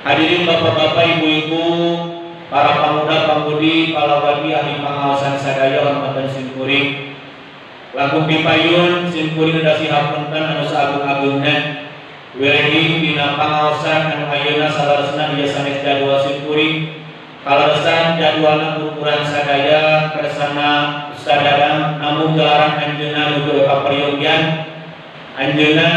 Hadirin bapak-bapak, ibu-ibu, para pemuda-pemudi, para wargi ahli pangaosan sadaya hormatan simkuring. Langkung pipayun simkuring dasi hapunten anu sagung-agungna. Wirehing dina pangaosan anu ayeuna saleresna ieu sanes jadwal simkuring. Kaleresan jadwalna ukuran sadaya kersana Ustaz Dadang namun gelaran anjeunna nuju ka peryogian. Anjeunna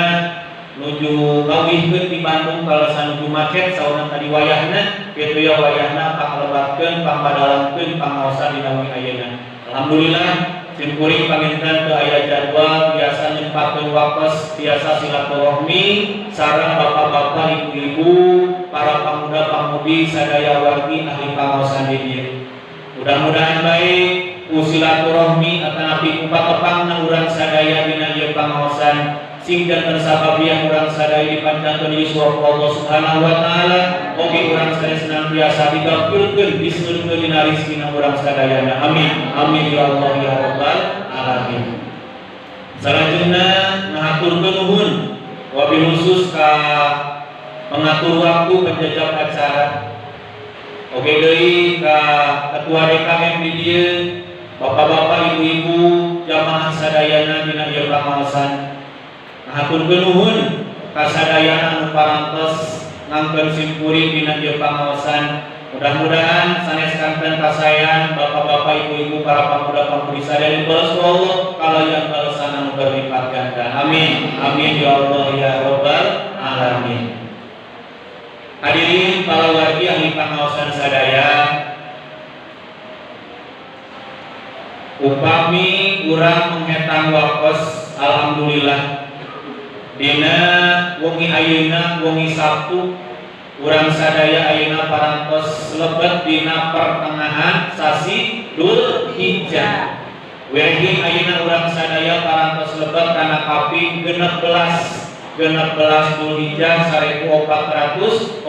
nuju ngawihkeun di Bandung kaleresan nuju macet sauna tadi wayahna kitu ya wayahna panglebatkeun pangpadalamkeun pangaosan dina wengi ayeuna. Alhamdulillah simkuring panginten teu aya jadwal biasa nyempatkeun waktos biasa silaturahmi sareng bapak-bapak, ibu-ibu, para pemuda-pemudi sadaya wargi ahli pangaosan di dieu. Mudah-mudahan baik ku silaturahmi atanapi ku patepangna urang sadaya dina ieu pangaosan sing janten sababiah urang sadaya dipanjangkeun yuswa Allah Subhanahu wa taala oge urang sadaya senantiasa digapilkeun diseurkeun dina rezekina urang sadayana. Amin amin ya Allah ya rabbal alamin. Salajengna ngahaturkeun nuhun wabil khusus ka pengatur waktu penjajak acara oge deui ka ketua DKM di dieu, bapak-bapak, ibu-ibu, jamaah sadayana dina ieu pangaosan. Ngahaturkeun nuhun ka sadayana anu parantos ngangkeun simkuring dina ieu pangaosan. Mudah-mudahan sanes kanten kasayan bapak-bapak, ibu-ibu, para pemuda-pemudi sadaya dibalas ku Allah kalayan balasan anu berlipat ganda. Amin amin ya Allah ya rabbal alamin. Hadirin para wargi ahli pangaosan sadaya, upami urang menghetang wakos alhamdulillah dina wengi ayeuna wengi Sabtu urang sadaya ayeuna parantos lebet dina pertengahan sasi Dzulhijjah. Werehing ayeuna urang sadaya parantos lebet kana kaping 16 Dzulhijjah 1443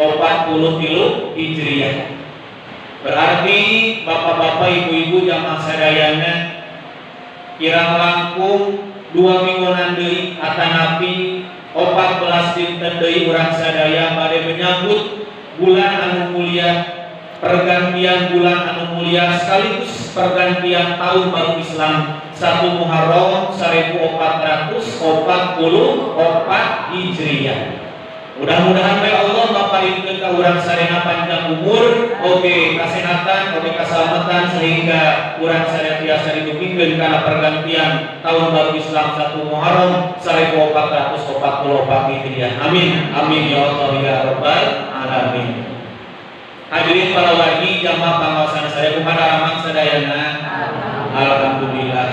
Hijriah. Berarti bapak-bapak, ibu-ibu jamaah sadayana kirang langkung 2 mingguan deui atanapi 14 dinten deui urang sadaya bade menyambut bulan anu mulia, pergantian bulan anu mulia sekaligus pergantian tahun baru Islam 1 Muharram 1444 Hijriah. Mudah-mudahan bae Allah maparinkeun ka urang sadayana panjang umur, oge kasehatan, oge kasalamatan sehingga urang sadaya tiasa didugikeun kana pergantian tahun baru Islam 1 Muharram 1444 Hijriah. Amin amin ya Allah ya rabbal alamin. Hadirin para wargi jamaah pangaosan sadaya kumaha daramang sadayana? Alhamdulillah.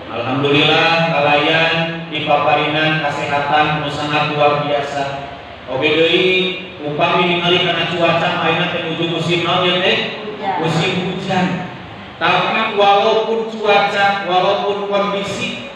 Alhamdulillah kalayan dipaparinan kasehatan nu sangat luar biasa. Oge deui upami ningali kana cuaca ayeuna teh nuju musim naon ieu teh? Musim hujan. Tapi walaupun cuaca, walaupun kondisi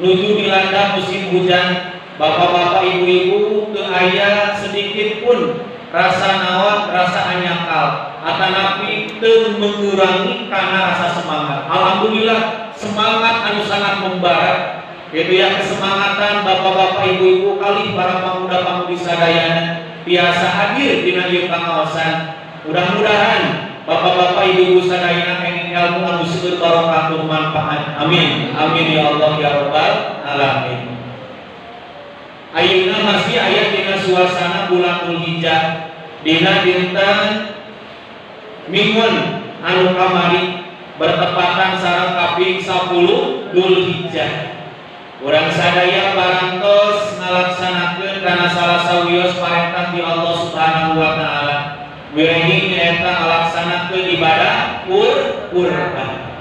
nuju dilanda musim hujan, bapak-bapak, ibu-ibu teu aya sedikit pun rasa naon, rasa anyakal atanapi teu mengurangi kana rasa semangat. Alhamdulillah semangat anu sangat membara. Itu ya kesemangatan bapak-bapak, ibu-ibu kali para pemuda-pemudi sadayana biasa hadir dina ieu pangaosan. Mudah-mudahan bapak-bapak, ibu-ibu sadayana kenging ilmu anu seueur barokah tur manfaat. Amin amin ya Allah ya rabbal alamin. Ayeuna masih aya dina suasana bulan Dzulhijjah dina dinten Minggun anu kamari bertepatan sareng kaping 10 Dzulhijjah. Urang sadaya parantos ngalaksanakeun kana salah sawios parentah di Allah Subhanahu wa taala. Wirehing nyaeta ngalaksanakeun ibadah kurban.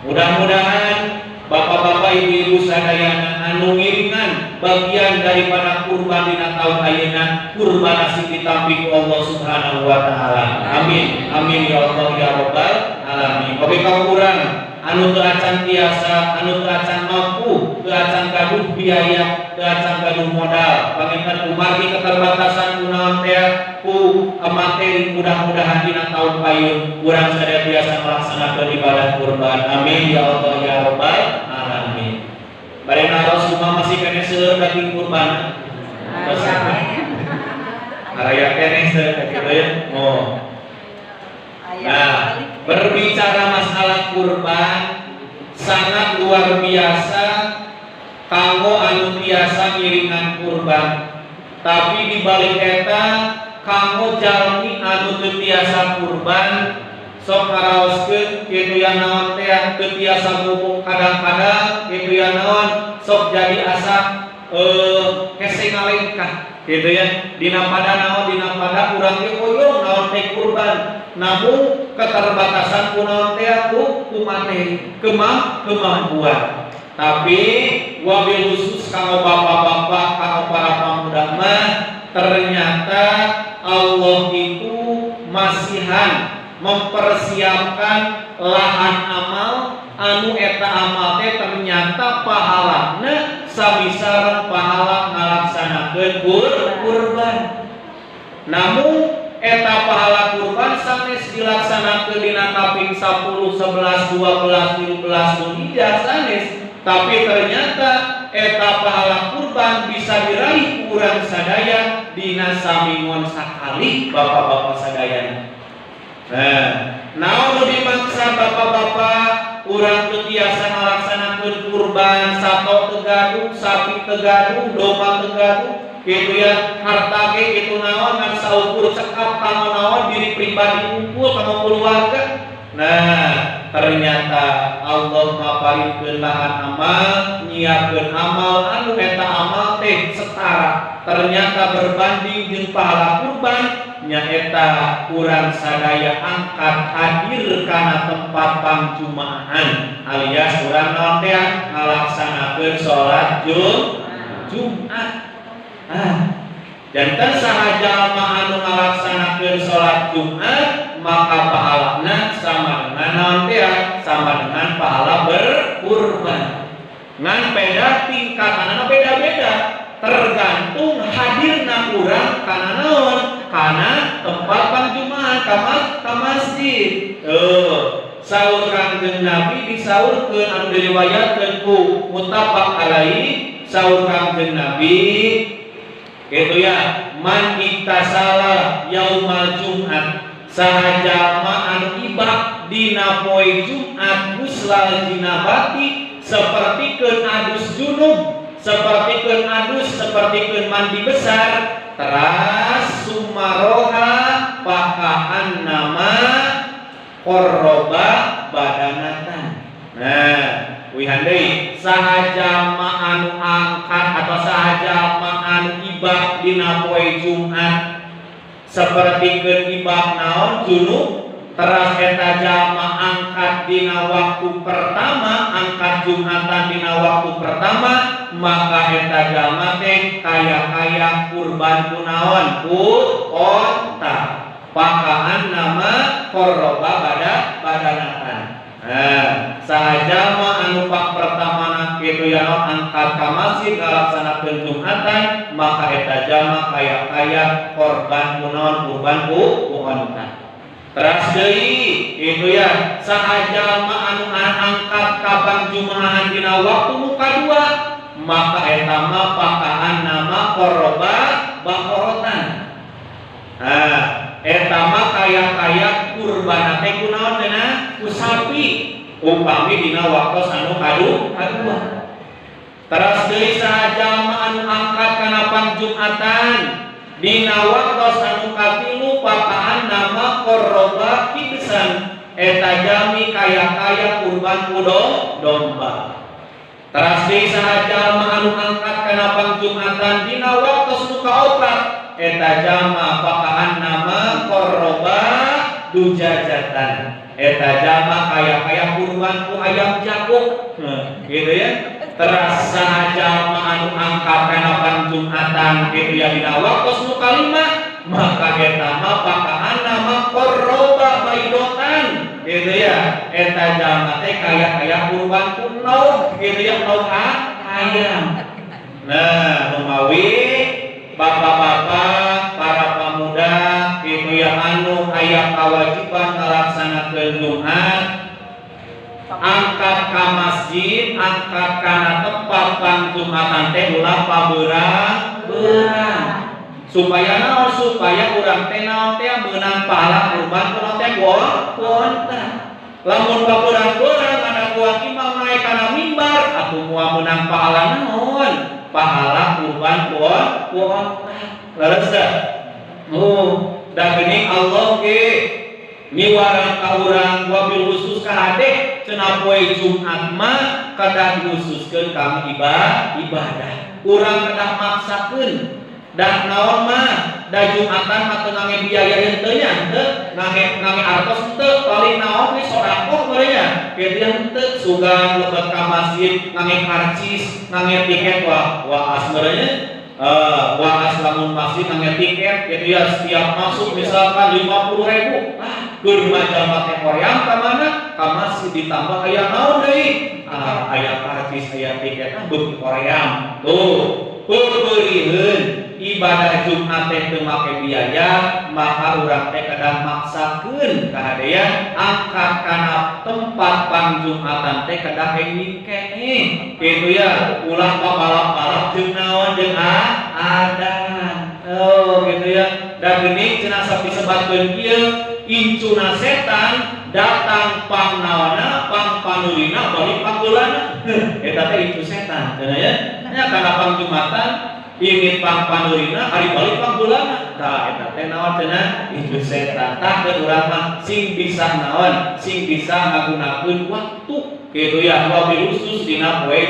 Mudah-mudahan bapak-bapak, ibu-ibu sadayana anu ngiringan bagian daripada kurban dina taun ayeuna kurban asih ditampi ku Allah Subhanahu wa taala. Amin amin ya Allah ya rabbal alamin. Oge ka urang anu teu acan tiasa, anu teu acan mampu, teu acan gaduh biaya, teu acan gaduh modal, panginten kumargi keterbatasan kunaon teh ku materi, mudah-mudahan dina taun payun urang sadaya tiasa melaksanakeun ibadah kurban. Amin ya Allah ya rabbal alamin. Bade naros kumaha masih keneh seueur daging kurban. Araya keneh gitu ya. Oh. Nah, berbicara masalah kurban sangat luar biasa kanggo anu biasa ngiringan kurban. Tapi di balik eta kanggo jalmi anu teu tiasa kurban sok ngaraoskeun kitu ya naon teh teu tiasa bubuk kadang-kadang kitu ya naon sok jadi asa hese ngalengkah gitu ya dina pada naon dina pada urang ge hoyong naon teh kurban namun keterbatasan ku naon teh ku materi kemampuan. Tapi wabil khusus kanggo bapak-bapak kanggo para pemuda mah ternyata Allah itu masihan mempersiapkan lahan amal anu eta amal teh ternyata pahalana sami sareng pahala ngalaksanakeun kurban. Namun eta pahala kurban sanes dilaksanakeun dina kaping 10, 11, 12, 13 Dzulhijjah sanes, tapi ternyata eta pahala kurban bisa diraih urang sadaya dina samingon sakali bapak-bapak sadayana. Nah, naon nu dimaksa bapak-bapak urang teu tiasa ngalaksanakeun kurban sato teu gaduh, sapi teu gaduh, domba teu gaduh, gitu ya, harta ge kitu naon ngan saukur cekap kanggo naon diri pribadi unggul kanggo keluarga. Nah, ternyata Allah maparinkeun lahan amal, nyiapkeun amal anu eta amal teh setara. Ternyata berbanding jeung pahala kurban nyaeta urang sadaya angkat hadir kana tempat pangjumahan alias urang naon teh ngalaksanakeun salat Jumat. Ah, janten saha jalma anu ngalaksanakeun salat Jumat maka pahalana sama dengan naon teh sama dengan pahala berkurban. Ngan beda tingkatanana beda-beda tergantung hadirna urang kana naon kana tempat pangjumahan ka masjid. Saur Kangjeng Nabi disaurkeun anu diriwayatkeun ku muttafaq alaihi saur Kangjeng Nabi gitu ya, man iktasala yaumal Jumat saha jalma anu ibak dina poe Jumat guslal jinabati sapertikeun adus junub, sapertikeun adus, sapertikeun mandi besar, teras sumaroha pakaan nama korroba badanatan. Nah, wihan deui saha jalma anu angkat atau saha jalma anu ibak dina poe Jumat sapertikeun ibak naon junub, teras eta jalma angkat dina waktu pertama, angkat Jumatan dina waktu pertama, maka eta jalma teh kaya-kaya kurban ku naon ku onta pakaan nama korroba badanatan. Nah, saha jalma anu pak pertamana kitu ya angkat ka masjid ngalaksanakeun Jumatan, maka eta jalma kaya-kaya korban ku naon kurban ku onta. Teras deui itu ya, saha jalma anu angkat ka pangjumahan dina waktu muka dua, maka eta mah pakaan nama korroba bakorotan. Nah, eta mah kaya-kaya kurban teh kunaon cenah ku sapi upami dina waktos anu kadua. Teras deui saha jalma anu angkat kana pangjumatan dina waktos anu katilu pakaan nama korroba kibesan eta jami kaya-kaya kurban ku domba. Teras deui saha jalma anu angkat kana pangjumatan dina waktos nu kaopat eta jalma pakaan nama korroba dujajatan eta jalma kaya-kaya kurban ku ayam jago. Gitu ya. Teras saha jalma anu angkat kana pangjumatan gitu ya dina waktos nu kalima, maka eta mah pakaan nama korroba baidotan gitu ya. Eta jalma teh kaya-kaya kurban ku naon gitu ya, naon ayam. Nah, numawi bapak-bapak, para pemuda gitu ya anu aya kewajiban ngalaksanakeun Jumat, angkat ka masjid, angkat kana tempat pangjumatan teh ulah pabeurang-beurang. Supaya naon? Supaya urang teh naon teh meunang pahala kurban ku naon teh ku onta. Lamun papeurang-peurang ngadaguan imam naik kana mimbar atuh moal meunang pahala naon? Pahala kurban ku onta. Leres teu? Oh, da geuning Allah ge miwarang ka urang wabil khusus ka hade cenah poe Jumat mah kedah dikhususkeun kami ibadah. Urang kedah maksakeun da naon mah da Jumatan mah teu ngange biaya henteu nya henteu ngange artos henteu paling naon we sedekah meureun nya kitu nya henteu sugan lebet ka masjid ngange karcis ngange tiket wah waas meureun nya. Waas lamun masjid ngange tiket gitu ya setiap masuk misalkan 50.000 ah keur mah jalma teh hoream ka mana ka masjid ditambah aya naon deui ah aya karcis aya tiket ah beuki hoream tuh peupeuriheun ibadah Jumat teh teu make biaya maka urang teh kedah maksakeun ka hadean angkat kana tempat pangjumatan teh kedah henging keneh kitu ya ulah pabalap-balap jeung naon jeung adan oh gitu ya da geuning cenah sok disebatkeun kieu incuna setan datang pang naonna pang panurina balik panggeulana eta teh incu setan cenah ya nya kana pangjumatan ini pang panurina ari balik panggeulana tah eta teh naon cenah incu setan tah keur urang mah sing bisa naon sing bisa ngagunakeun waktu kitu ya wabil khusus dina poe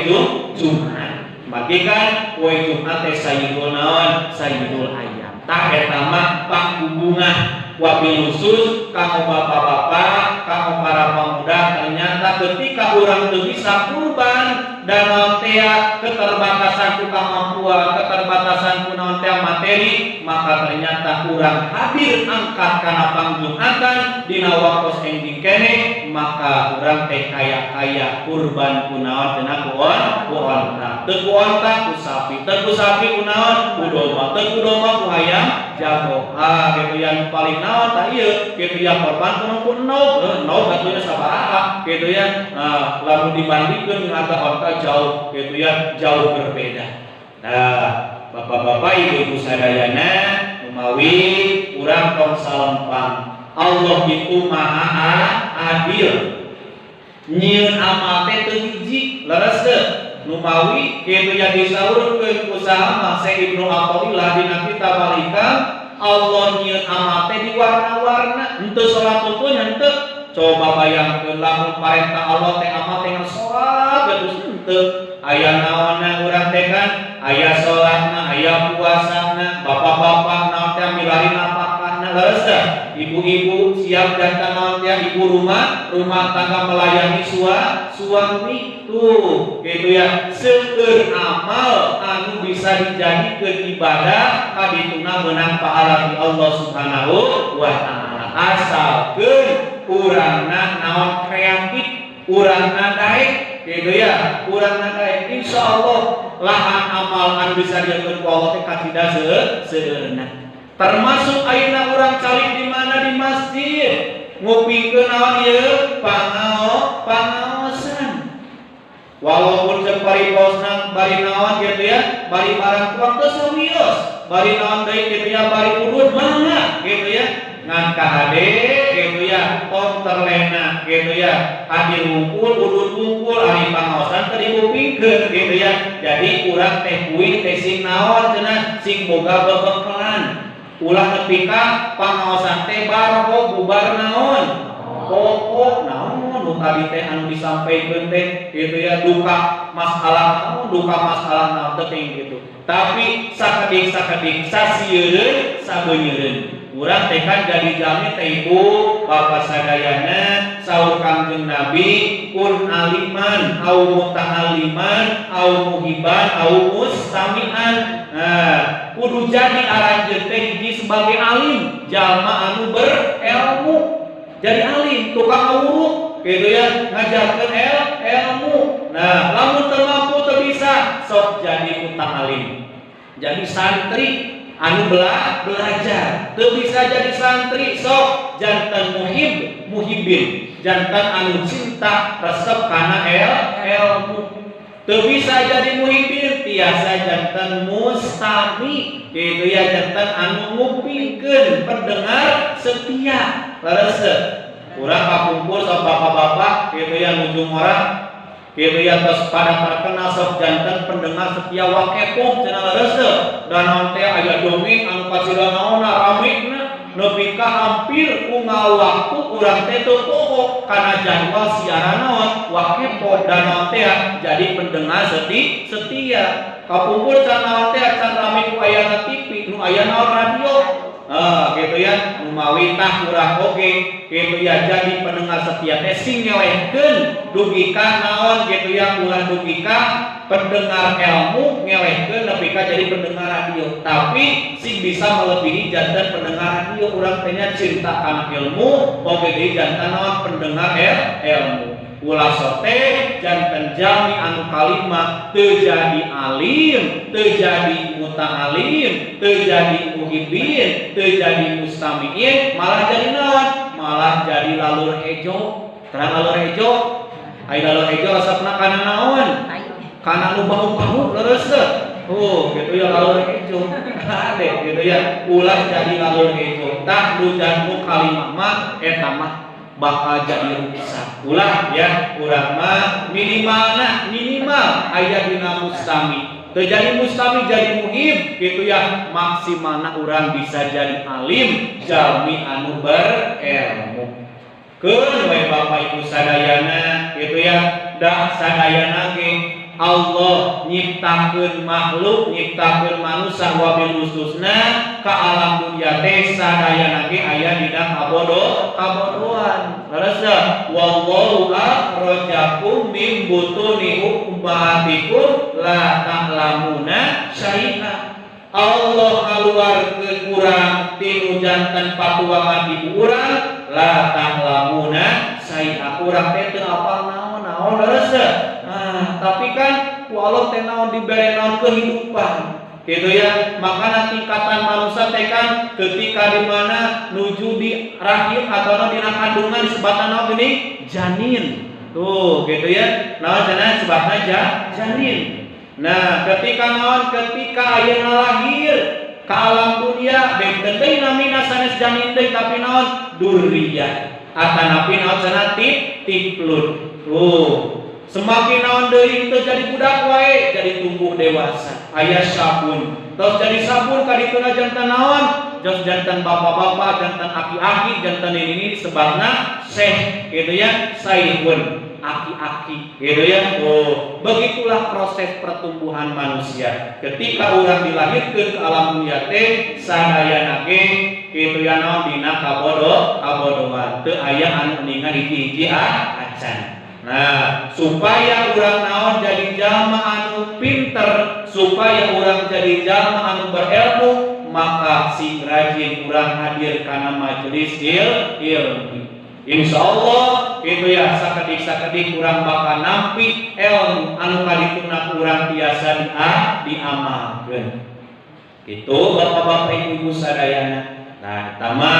Jumat magi kan poe Jumat teh sayyidul naon sayyidul ayyam tah eta mah panghubungan wabil khusus kanggo bapak-bapak kanggo para pemuda ternyata ketika urang teu bisa kurban dan naon teh keterbatasan ku kemampuan keterbatasan ku naon teh materi maka ternyata urang hadir angkat kana pangjumatan dina waktos enjing keneh maka urang teh kaya-kaya kurban ku naon cenah ku onta teu ku onta ku sapi teu ku sapi ku naon ku domba teu ku domba ku hayam jago ah gitu yang paling naon tah ieu kitu ya korban ku enog enog atuh nya sabaraha kitu ya nah lamun dibandingkeun harga onta jauh gitu ya jauh berbeda. Nah bapak-bapak ibu-ibu sadayana numawi urang tong salempang Allah itu maha adil nyieun amal teh teu hiji leres teu numawi kitu ya disaurkeun ku saha mah Syekh Ibnu Athaillah dina kitab Al-Hikam Allah nyieun amal teh diwarna-warna henteu salat pun henteu coba bayangkeun lamun parentah Allah teh amal teh salat geus henteu aya naonna urang teh kan aya salatna aya puasana bapak-bapak naon teh milari napakahna leres teu ibu-ibu siap datang naon teh ibu rumah tangga melayani suami tuh gitu ya seueur amal anu bisa dijadikeun ibadah kadituna meunang pahala di Allah Subhanahu wa taala asalkeun urangna naon kreatif urangna daek gitu ya urangna daek insyaallah lahan amal anu bisa dilakukan ku Allah teh kacida seueurna termasuk ayeuna urang calik di mana di masjid ngupingkeun naon ieu pangaosan walaupun ceuk pariposna bari naon gitu ya bari barang tuang teu sawios bari naon deui gitu ya bari udud mangga gitu ya ngan kahade gitu ya tong terlena gitu ya hadir wungkul udud wungkul ari pangaosan teu dikupingkeun gitu ya jadi urang teh kuih teh sing naon cenah sing boga bebekelan ulah nepi ka pangaosan teh barho bubar naon pokok naon nu tadi teh anu disampaikeun teh gitu ya duka masalah naon duka masalah naon teh gitu tapi sakedik-sakedik sasieun sabeunyereun urang teh kan jadi jalmi teh ibu bapak sadayana saur Kangjeng Nabi kun aliman au muta'alliman au muhiban au mustami'an. Nah kudu jadi aranjeun teh hiji sebagai alim jalma anu berilmu jadi alim tukang ngawuruk gitu ya ngajarkeun ilmu. Nah lamun teu mampu teu bisa sok jadi muta'alim jadi santri anu belajar teu bisa jadi santri sok jantan muhibin jantan anu cinta resep kana ilmu. Teu bisa jadi muhibin, tiasa janten mustami gitu ya, janten anu ngupingkeun, pendengar setia. Leres urang kapungkur sok bapak-bapak gitu ya, nuju ngora gitu ya, tos pada terkenal sok janten pendengar setia Wakepo cenah. Leres teu? Dan naon teh aya dongeng anu kacida naonna rame na nepi ka hampir unggal waktu urang teh teu poho kana jadwal siaran naon Wakepo dan naon teh jadi pendengar setia. Kapungkur can naon teh, can rame ku ayana TV, nu aya naon, radio. Ah, gitu ya, numawi tah urang oge gitu ya jadi pendengar setia teh sing ngelehkeun dugi ka naon gitu ya, ulah dugi ka pendengar ilmu ngelehkeun nepi ka jadi pendengar radio, tapi sing bisa melebihi janten pendengar radio. Urang teh nya cinta kana ilmu oge deui janten naon, pendengar ilmu. Ulah sote janten jalmi anu kalima, teu jadi alim, teu jadi muta'alim, teu jadi muhibin, teu jadi mustamiin, malah jadi naon, malah jadi lalur hejo. Terang lalur hejo? Ai lalur hejo resepna kana naon, kana nu bau-bau. Leres teu? Oh, gitu ya, lalur hejo. Kade gitu ya, ulah jadi lalur hejo. Tah, nu nu kalima mah eta mah bakal jadi rusak. Ulah ya, urang mah minimalna minimal aya dina mustami. Teu jadi mustami, jadi muhib gitu ya, maksimalna urang bisa jadi alim, jalmi anu berilmu. Keun we Bapak Ibu sadayana gitu ya, dah sadayana ge Allah nyiptakeun makhluk, nyiptakeun manusia wabil khususna ka alam dunia teh sadayana ge aya dina kabodohan. Leres teu? Wallahu akhrajakum min butuni ummahatikum la ta'lamuna syai'a. Allah ngaluarkeun urang tinu janten patuangan ibu urang, la ta'lamuna syai'a, urang teh teu apal naon-naon. Leres teu? Nah, tapi kan ku Allah teh naon, dibere naon, kehidupan gitu ya. Makanya tingkatan manusia teh kan ketika di mana nuju di rahim atau naon, dina kandungan disebutna naon gini, janin tuh gitu ya. Naon cenah sebabna janin. Nah, ketika naon, ketika ayeuna lahir ke alam dunia, benten deui namina, sanes janin deui, tapi naon, duriyah atanapi naon cenah, tiflun tuh. Semakin naon deui, teu jadi budak wae, jadi tumbuh dewasa, aya sabun, terus jadi sabun kadituna janten naon, jos janten bapak-bapak, janten aki-aki, janten ini sebabna syekh gitu ya, saihun, aki-aki gitu ya. Oh, begitulah proses pertumbuhan manusia ketika orang dilahirkan ke alam dunia teh sadayana ge gitu ya naon, dina kabodohan, teu aya anu ningal hiji-hiji acan. Nah, supaya urang naon, jadi jalma anu pinter, supaya urang jadi jalma anu berilmu, maka sing rajin urang hadir kana majelis ilmu. Insya Allah itu ya, sakedik-sakedik urang bakal nampi ilmu anu kadituna urang tiasa diamalkeun. Gitu Bapak-bapak, Ibu-ibu sadayana. Nah, pertama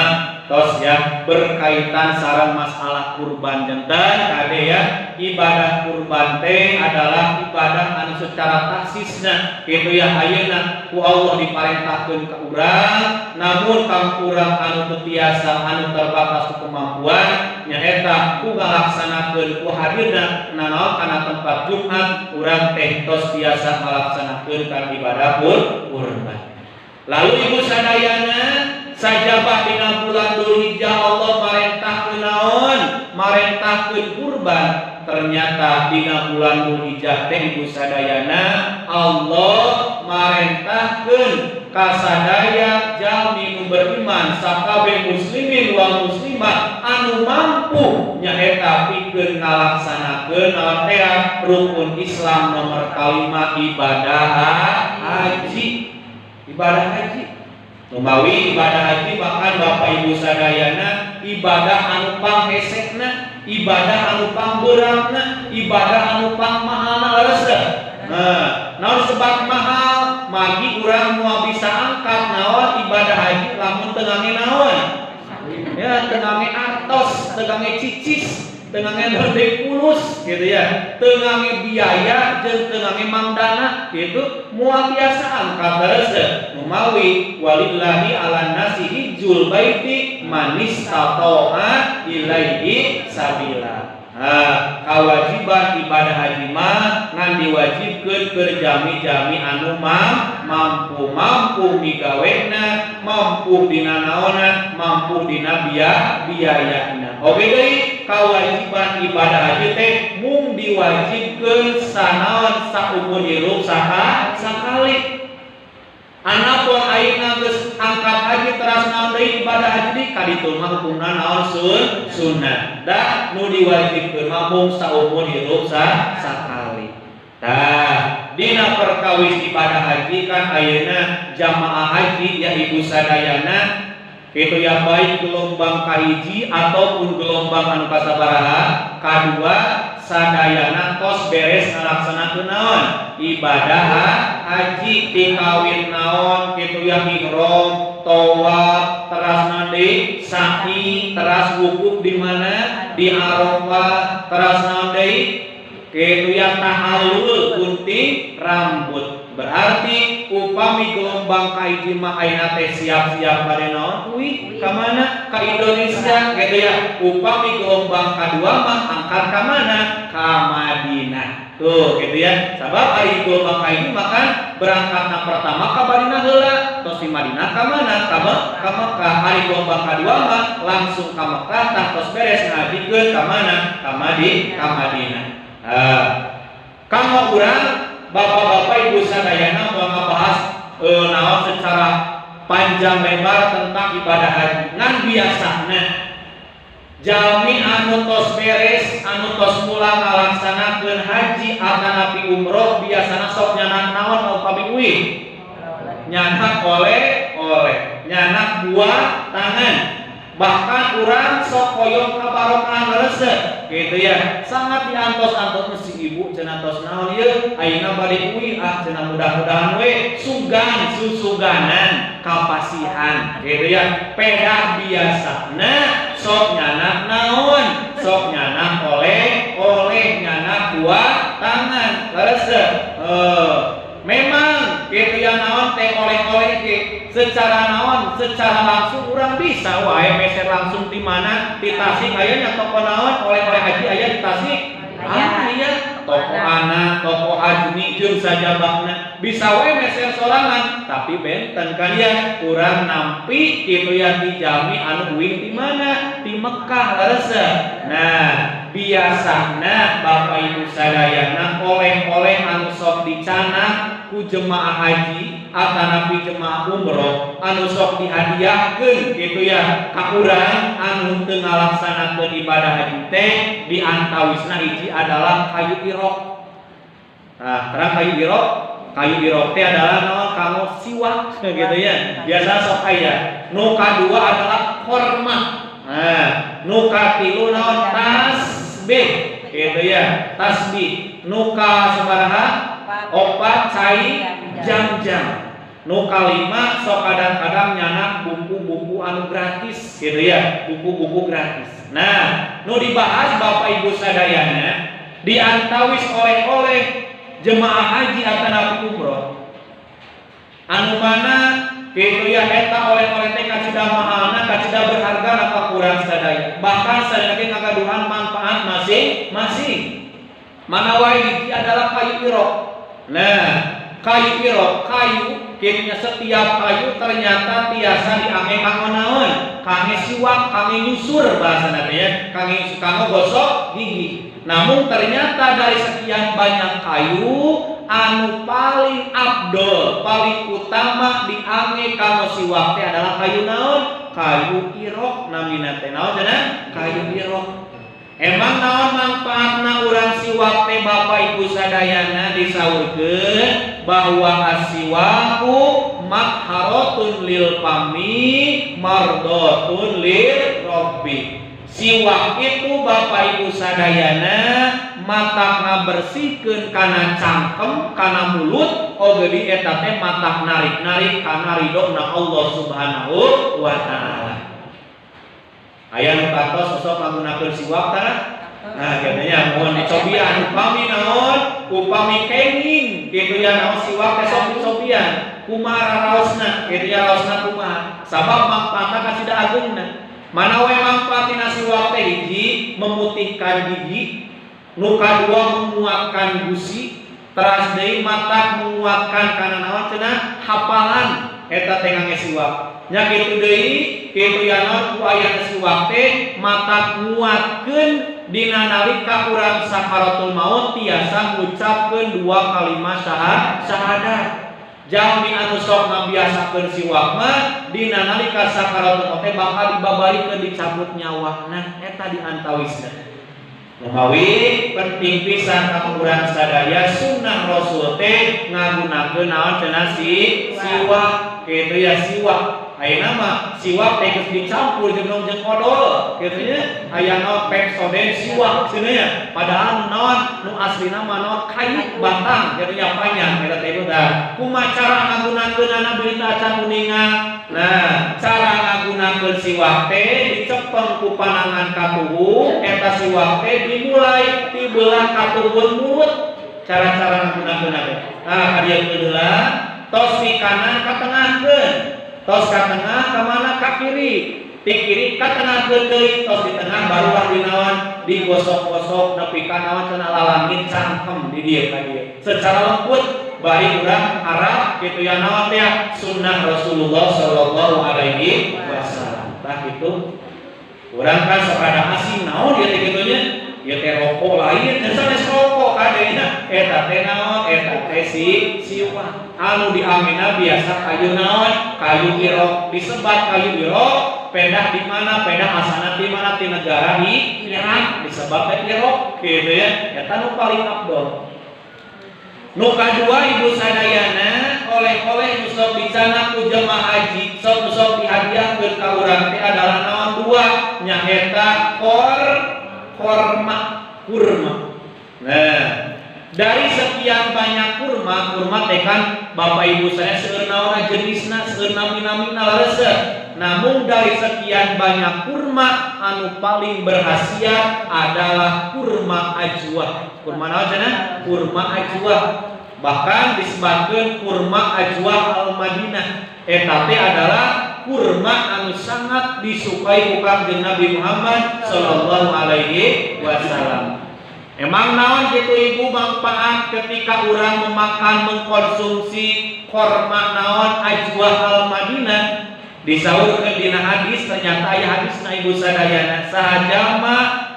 tos ya berkaitan sareng masalah kurban. Janten kade ya, ibadah kurban teh adalah ibadah anu secara takhsisna gitu ya, ayeuna ku Allah diparentahkeun ka urang, namun kang urang anu teu tiasa, anu terbatas ku kemampuan, nyaeta ku ngalaksanakeun ku hadirna nanaon kana tempat Jumat, urang teh tos tiasa ngalaksanakeun kan ibadah kurban. Lalu Ibu sadayana, sajabah dina bulan Dzulhijjah Allah marentahkeun naon? Marentahkeun kurban. Ternyata dina bulan Dzulhijjah teh Ibu sadayana, Allah marentahkeun kasadaya jalmi nu beriman, sakabeh muslimin wal muslimat anu mampu, nyaeta pikeun ngalaksanakeun naon teh, rukun Islam nomor kalima, ibadah haji. Ibadah haji. Numawi ibadah haji bahkan Bapak Ibu sadayana ibadah anu panghesekna, ibadah anu pangberatna, ibadah anu pangmahalna. Leres teu? Nah, naon sebab mahal? Magi urang moal bisa angkat naon, ibadah haji lamun teu ngangge naon? Ya, teu ngangge artos, teu ngangge cicis. teu ngangge deui pulus gitu ya, teu ngangge biaya jeung teu ngangge mangdana gitu, moal biasa angkat terus numawi walillahi ala nasi hijjul baiti manistata'a ilaihi sabila. Nah, kewajiban ibadah haji mah ngan diwajibkeun keur jami-jami anu mampu, mampu migawena, mampu dina naonna, mampu dina biayana. Oke deui, kewajiban ibadah haji teh mung diwajibkeun sanaon saumur hirup sakali. Anapun ayeuna geus angkat haji teras naon deui ibadah haji di kaditu mah hukumna naon sunnah. Da nu diwajibkeun mah mung saumur hirup sakali. Tah, dina perkawis ibadah haji kan ayeuna jamaah haji ya ibu sadayana kitu ya, baik gelombang kahiji ataupun gelombang anu kasabaraha kadua sadayana tos beres ngalaksanakeun naon ibadah haji tikawin naon kitu ya, ihram, tawaf, teras naon deui sa'i, teras wukuf di mana di Arafah, teras naon deui kitu ya tahallul gunting rambut. Berarti upami gelombang kahiji mah ayeuna teh siap-siap bade naon uih ka mana ka Indonesia gitu ya. Upami gelombang kadua mah angkat ka mana ka Madinah. Tuh gitu ya. Sabab ari gelombang kahiji mah kan berangkatna pertama ka Madinah heula, tos di Madinah ka mana? Ka Mekah. Ari gelombang kadua mah langsung ka Mekah tah tos beres ngajikeun ka mana? Ka Madinah. Kanggo urang bapak-bapak ibu sadayana mau ngabahas naon secara panjang lebar tentang ibadah haji. Ngan biasana jalmi anu tos beres, anu tos mulang ngalaksanakeun haji atanapi umroh biasana sok nyanak naon upami uih? Nyanak oleh-oleh, nyanak buah tangan. Bahkan urang sok hoyong kabarokahan resep gitu ya, sangat diantos-antos si ibu cenah tos naon ieu ayeuna bade uih ah cenah mudah-mudahan we sugan susuganan kapasihan gitu ya. Pedah biasana sok nyanak naon, sok nyanak oleh-oleh, nyanak buah tangan resep. Memang gitu ya naon teh oleh-oleh ge secara naon secara langsung urang bisa wae meser langsung di mana di Tasik aya nya toko naon oleh-oleh haji aya di Tasik. Ah iya, toko anak, toko ajni jeung sajabakna bisa wae meser sorangan, tapi benten kan ya urang nampi kitu ya di jalmi anu uih di mana di Mekah leres. Nah, biasana Bapak Ibu sadayana oleh-oleh anu sok dicanak ku jemaah haji atanapi jemaah umroh anu sok dihadiahkeun kitu ya ka urang anu teu ngalaksanakeun ibadah haji teh di antawisna hiji adalah kayu irok. Nah, terang kayu irok, kayu irok teh adalah naon kanggo siwak gitu ya. Biasa sok aya. Nu kadua adalah korma. Nah, nu katilu naon tasbih gitu ya, tasbih. Nu kasabaraha opat cai jam-jam. Nu kalima sok kadang-kadang nyanak buku-buku anu gratis gitu ya, buku-buku gratis. Nah, nu dibahas Bapak Ibu sadayana diantawis oleh-oleh jemaah haji atanapi umroh anu mana kitu ya eta oleh-oleh teh kacida mahalna, kacida berharga napa kurang sadaya. Bahkan sadaya ge ngagaduhan manfaat masing-masing. Mana wae hiji adalah kayu irok. Nah, kayu irok, kayu kitu setiap kayu ternyata tiasa diangge kanggo naon? Kangge siwak, kangge nyusur bahasana teh ya, kangge kanggo gosok gigi. Namun ternyata dari sekian banyak kayu anu paling abdol, paling utama diangge kanggo siwak teh adalah kayu naon? Kayu irok namina teh. Naon cenah? Kayu irok. Emang naon manfaatna urang siwak teh Bapak Ibu sadayana disaurkeun bahwa asiwaku makharotun lil fami mardotun lil robbi. Siwak itu Bapak Ibu sadayana matak ngabersihkeun kana cangkem, kana mulut, oge di eta teh matak narik-narik kana ridona Allah Subhanahu wa taala. Aya nu kantos sok ngagunakeun siwak tah? Nah, katanya mohon dicobian upami naon, upami kenging kitu ya naon siwak teh sok dicobian. Kumaha raosna, kitu ya raosna kumaha. Sabab mangfaatna kasida agengna. Mana we mangfaatina siwak teh hiji memutihkan gigi, nu kadua menguatkan gusi, teras deui mata menguatkan kana naon cenah hafalan eta teh ngangge siwak. Nya kitu deui kitu ya naon ku ayana siwak teh mata nguatkeun dina nalika urang sakaratul maut tiasa ngucapkeun dua kalimat syahadat. Jalmi anu sok ngabiasakeun siwak mah dina nalika sakaratul maut teh bakal dibabarikeun dicabut nyawana eta di antawisna. Numawi penting pisan ka urang sadaya sunnah Rasul teh ngagunakeun naon cenah siwak kitu ya siwak. Ayeuna mah siwak teh geus dicampur jeung jeung odol kitu nya aya naon Pepsodent siwak cenah nya padahal naon nu aslina mah naon kayu batang kitu nya panjang eta teh tah kumaha cara ngagunakeunana bilih acan uninga. Nah cara ngagunakeun siwak teh dicepeng ku panangan katuhu eta siwak teh dimulai ti belah katuhun mulut cara-cara ngagunakeunna teh. Nah ka dieu heula tos ti kanan ka tengahkeun, tos ka tengah ka mana ka kiri, ti kiri ka tengahkeun deui, tos di tengah barulah dinaon digosok-gosok nepi ka naon cenah lalangit cangkem di dieu ka dieu secara lembut bari urang harap kitu ya naon teh sunnah Rasulullah sallallahu alaihi wasallam. Tah kitu urang kan sok rada asing naon ieu teh kitu nya ieu teh rokok lain teh sanes rokok kadenya eta teh naon eta teh siwak anu diamina biasa kayu naon kayu irok disebat kayu irok pedah di mana pedah asana di mana di negara Irak disebat teh irok kitu ya eta nu paling afdol. Nu kadua ibu sadayana oleh-oleh nu sok dicanak ku jemaah haji sok nu sok dihadiahkeun ka urang teh adalah naon dua nyaeta kurma. Nah, dari sekian banyak kurma, kurma teh kan Bapak Ibu saya seueur naonna jenisna, seueur nami-namina leresep. Namun dari sekian banyak kurma anu paling berkhasiat adalah kurma ajwa. Kurma naon cenah? Kurma ajwa. Bahkan disebutkeun kurma ajwa al-Madinah. Eta teh adalah kurma anu sangat disukai ku Kangjeng Nabi Muhammad sallallahu alaihi wasallam. Emang naon kitu ibu manfaat ketika urang memakan mengkonsumsi kurma naon ajwa al-Madinah? Disaurkeun dina hadis ternyata aya hadisna ibu sadayana saha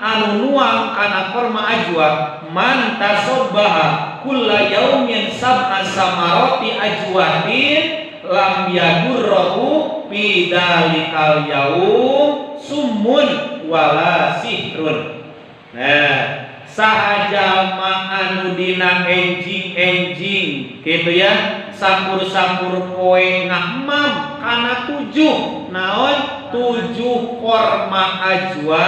anu nuang kana kurma ajwa man tasobbaha kulla yaumin sab'a samarati ajwatin lam yadurruhu fi dalikal yaum summun wala sihrun. Nah, saha jalma anu dina enjing-enjing kitu ya sampur-sampur poe ngahmam kana 7 naon 7 korma ajwa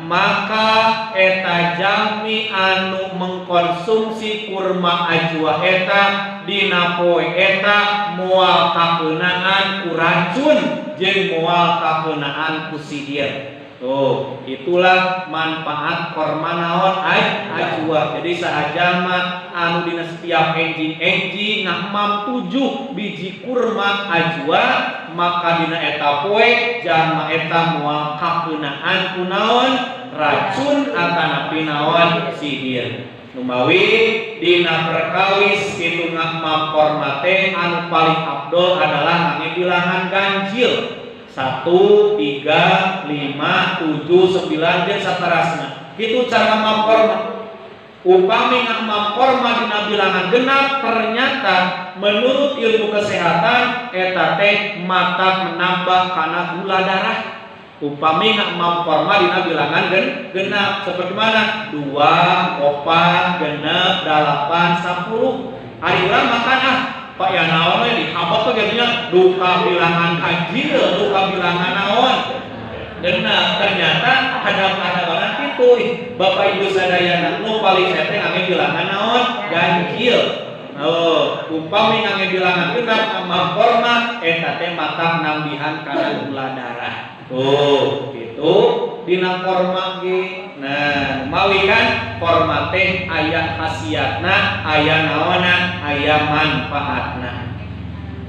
maka eta jalmi anu mengkonsumsi kurma ajwa eta dina poe eta moal kakeunaan ku racun jeung moal kakeunaan ku sihir. Tuh, itulah manfaat korma naon ajwa. Jadi saha anu dina setiap enjing-enjing ngahmam 7 biji kurma ajwa maka dina eta poe jalma eta moal kakeunaan ku naon racun atanapi naon sihir. Numawi dina perkawis kitu ngahmam korma teh anu paling afdol adalah ngangge bilangan ganjil. 1, 3, 5, 7, 9 dan saterasna. Itu cara ngamam korma. Upami ngamam korma dina bilangan genap ternyata menurut ilmu kesehatan eta teh mata menambah kana gula darah. Upami ngamam korma dina bilangan genap seperti mana? 2, 4, genep, 8, 10. Ari urang makan ah Pak ya naon we dihabak tuh gitunya duka bilangan ganjil, duka bilangan naon. Genap ternyata hadap-hadapan kitu Bapak Ibu sadayana nu paling saya teh ngangge bilangan naon ganjil. Oh, upami ngangge bilangan genap ngamam korma eta teh matak nambihan kana gula darah. Tuh, gitu dina korma ge. Nah, Mawi kan korma teh aya khasiatna, aya naonna, aya manfaatna.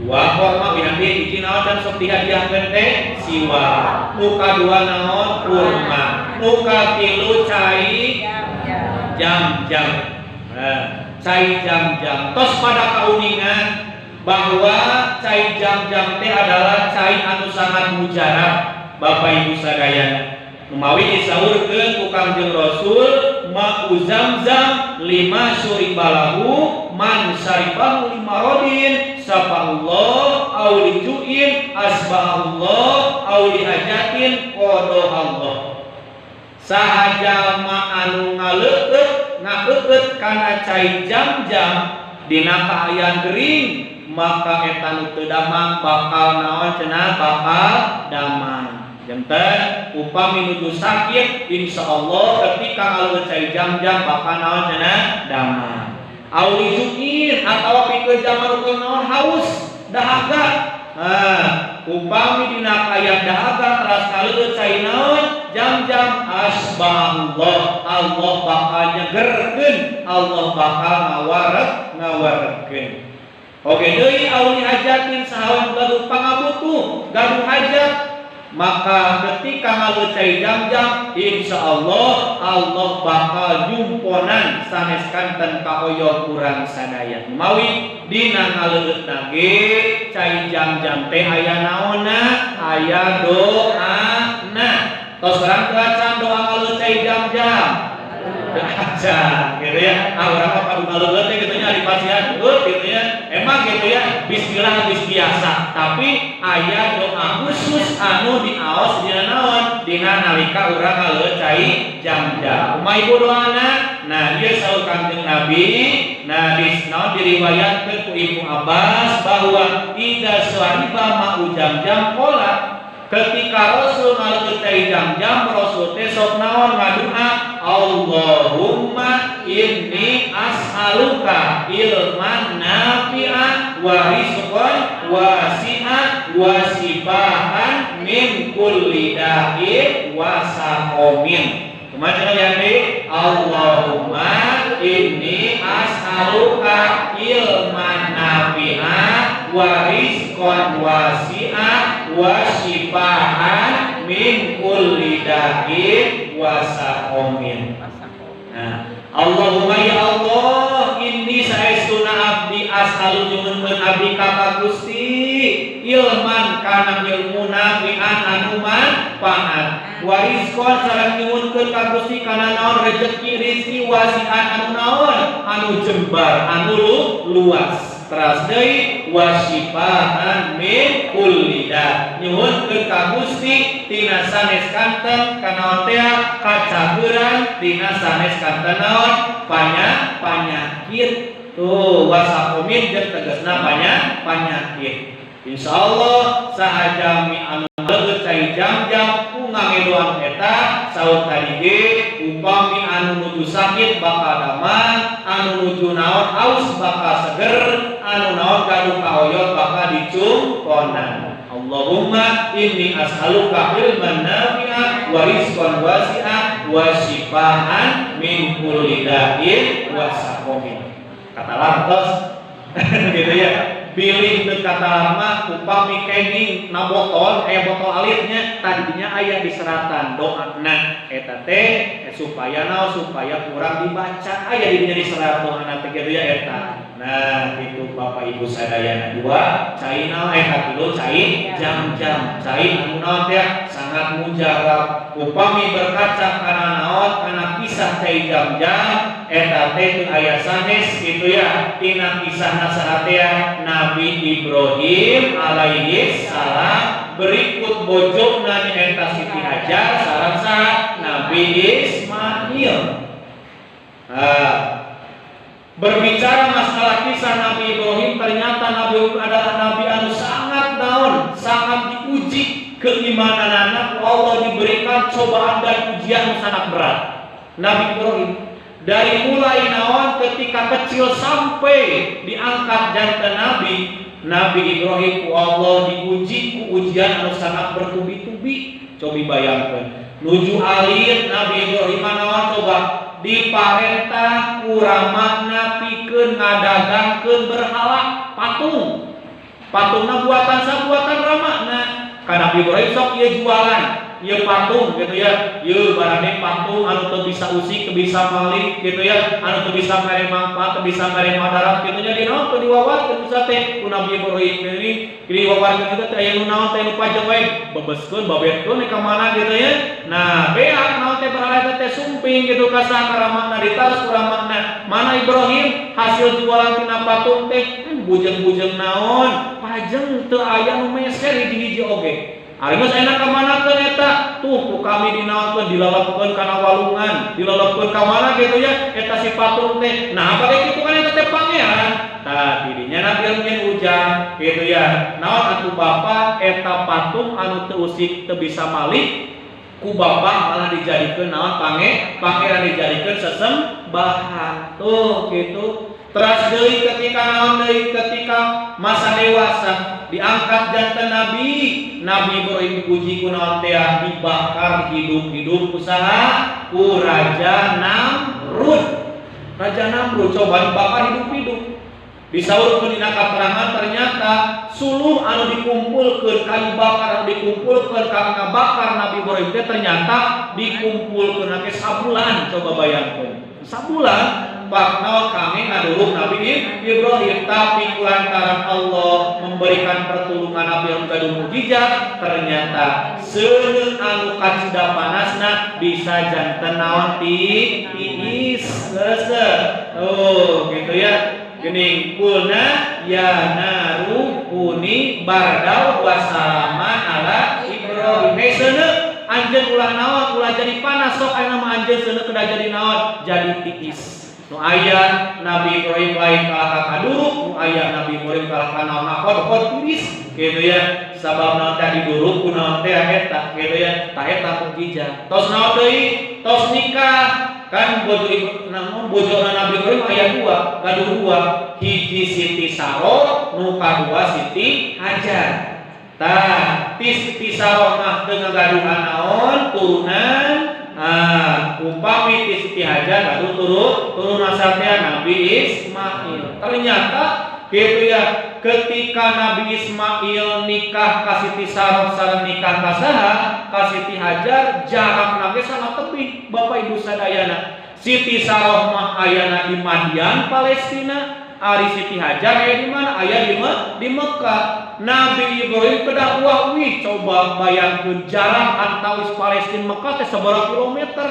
Dua korma bihamdi hiji naon dan sok dihadiahkeun teh siwak. Nu kadua naon kurma. Nu katilu cai jam-jam. Nah, cai jam-jam. Tos pada kauningan bahwa cai jam-jam teh adalah cai anu sangat mujarab Bapak Ibu sadayana. Mawi disaurkeun ku Kangjeng Rasul ma'u zamzam lima syuribalahu man syaribahu lima rodin safallah aw li ju'in asbahullah aw li hajatin qadahallah. Saha jalma anu ngaleueut ngakeukeut kana cai jam-jam dina kaayaan gering maka eta nu teu damang bakal naon cenah bakal damang. Janten upami nuju sakit insyaallah ketika ngaleueut cai jam-jam bakal naon cenah damang. Aw li ju'in atawa pikeun jalma nu naon haus dahaga. Nah, upami dina kaayaan dahaga teras ngaleueut cai naon jam-jam asbahullah, Allah bakal nyegerkeun, Allah bakal ngawaregkeun. Oke deui auli hajatin sahawan gaduh pangabutuh, gaduh hajat, maka ketika ngaleueut cai jam-jam insyaallah Allah bakal jumponan sanes kanten kahoyong urang sadaya. Mawi dina ngaleueutna ge cai jam-jam teh aya naonna, aya doana. Tos urang teu acan doa ngaleueut cai jam-jam. Teu acan gitu ya. Ah urang mah padu ngaleueut teh kitu nya dipasihan heuh gitu ya. Emang gitu ya, bismillah geus biasa, tapi aya doa khusus anu diaos dina naon? Dina nalika urang ngaleueut cai jam-jam. Kumaha ibu doana? Nah, ieu saur Kangjeng Nabi, nah di naon diriwayatkeun ku Ibnu Abbas bahwa idza syariba ma'u jam-jam qala, ketika Rasul ngaleueut cai jam-jam, Rasul teh sok naon ngadua, Allahumma inni as'aluka ilman nafi'a wa rizqan wasi'a wa shifaan min kulli da'in wa saqamin. Kumaha cenah ya, Allahumma inni as'aluka ilman nafi'a wa rizqan wasi'a wa shifaan min kulli da'in wa saqamin. Nah, Allahumma ya Allah inni saestuna abdi as'alu nyuhunkeun abdi ka Gusti ilman kana ilmu nafi'an anu manfaat wa rizqan sareng nyuhunkeun ka Gusti kana naon rejeki rizki wasi'an anu naon anu jembar anu luas. Teras deui wasifaan min kulli da nyuhunkeun ka Gusti tina sanes kanten kanaon teh kacageuran tina sanes kanten naon panyakit tuh wasakomin jeung tegasna panyakit. Insyaallah saha jalmi anu ngaleueut cai jam-jam ku ngangedoan eta saur tadi ge upami anu nuju sakit bakal damang, anu nuju naon haus bakal seger, anu naon gaduh kahoyot bakal dicumponan. Allahumma inni as'aluka ilman nafi'a wa rizqan wasi'a wa shifaan min kulli da'in wa saqamin. Kata lantos gitu ya. Bilih teu kata lama upami kenging na botol aya botol alitnya tadinya aya di seratan doana eta teh supaya naon supaya kurang dibaca aya di dinya di serat doana teh kitu ya eta. Nah, itu Bapak Ibu sadayana dua cai naon eta tilu cai jam-jam cai anu naon teh sangat mujarab upami berkaca kana naon kana kisah cai jam-jam eta teh teu aya sanes gitu ya tina kisahna saha teh Nabi Ibrahim alaihi salam berikut bojona nyaeta Siti Hajar sareng saha Nabi Ismail. Nah, berbicara masalah kisah Nabi Ibrahim, ternyata Nabi Ibrahim adalah nabi anu sangat naon, sangat diuji keimananana ku Allah diberikan cobaan dan ujian sangat berat. Nabi Ibrahim dari mulai naon ketika kecil sampai diangkat jantan nabi, Nabi Ibrahim ku Allah diuji ku ujian anu sangat bertubi-tubi. Cobi bayangkan, nuju alit Nabi Ibrahim naon coba Diparentah ku ramana pikeun ngadagangkeun berhala patung. Patungna buatan sabuatan ramana. Ka Nabi Ibrahim sok ieu jualan, ieu patung gitu ya. Ieu barane patung anu teu bisa usik, teu bisa malik gitu ya, anu teu bisa mere manfaat, teu bisa mere madarat gitu nya dinaon teu diwawarkeun bisa teh ku Nabi Ibrahim ini diwawarkeun itu teh aya nu naon teh nu pajeng wae bebeskeun babetkeun ka mana gitu ya. Nah, beak naon teh berhala teh sumping gitu ka saha ramana ditaros ku ramana. Mana Ibrahim hasil jualan tina patung teh bujeng-bujeng naon pajeng teu aya nu meser hiji-hiji oge. Ari geus enak ka mana keun eta? Tuh ku kami dinaonkeun dilalapkeun kana walungan, dilalapkeun ka mana gitu ya eta si patung teh. Nah, apa kitu kan eta teh pangeran. Tah didinya Nabi Ibrahim ujang gitu ya. Naon atuh bapa eta patung anu teu usik teu bisa malik ku bapa malah dijadikeun naon pangeran dijadikeun sesembahan. Tuh gitu. Teras deui ketika naon deui ketika masa dewasa diangkat jantan nabi, Nabi Ibrahim dipuji ku naon teh dibakar hidup-hidup usaha ku Raja Namrud. Raja Namrud coba dibakar hidup-hidup. Disaurkeun dina katerangan ternyata suluh anu dikumpulkeun kayu bakar anu dikumpulkeun ka ngabakar Nabi Ibrahim teh ternyata dikumpulkeun ke sabulan, coba bayangkeun. Sabulan Pak naon kami ngaduluk Nabi Ibrahim, tapi lantaran Allah memberikan pertolongan Nabi yang gaduh mukjizat ternyata seuneu anu kacida panasna bisa janten naon tiis leuse. Oh gitu ya. Geuning kulna ya naru kuni bardau wasalaman ala Ibrahim. Hei seuneu anjeun ulah naon ulah jadi panas sok aya mah anjeun seuneu kedah jadi naon jadi tiis. Nu aya Nabi Ibrahim lain kalah ka kaduruk, nu aya Nabi Ibrahim kalah ka naon hod tiris gitu ya. Sabab naon teh diduruk ku naon teh eta gitu ya. Tah eta mukjizat. Tos naon deui? Tos nikah. Kan bojo naon bojona Nabi Ibrahim aya dua, gaduh dua. Hiji Siti Saroh, nu kadua Siti Hajar. Tah, ti Siti Saroh mah teu ngagaduhan naon turunan. Ah, upami ti Siti Hajar gaduh turunan satya Nabi Ismail. Ternyata gitu ya, ketika Nabi Ismail nikah ka Siti Saroh sareng nikah ka saha? Ka Siti Hajar, jarakna ge sangat tebih Bapak Ibu sadayana. Siti Saroh mah ayana di Madian Palestina, ari Siti Hajar aya di mana? Aya di Mekah. Nabi Ibrahim kedah uah wih coba bayangkeun jarak antawis Palestina Mekah teh sabaraha kilometer.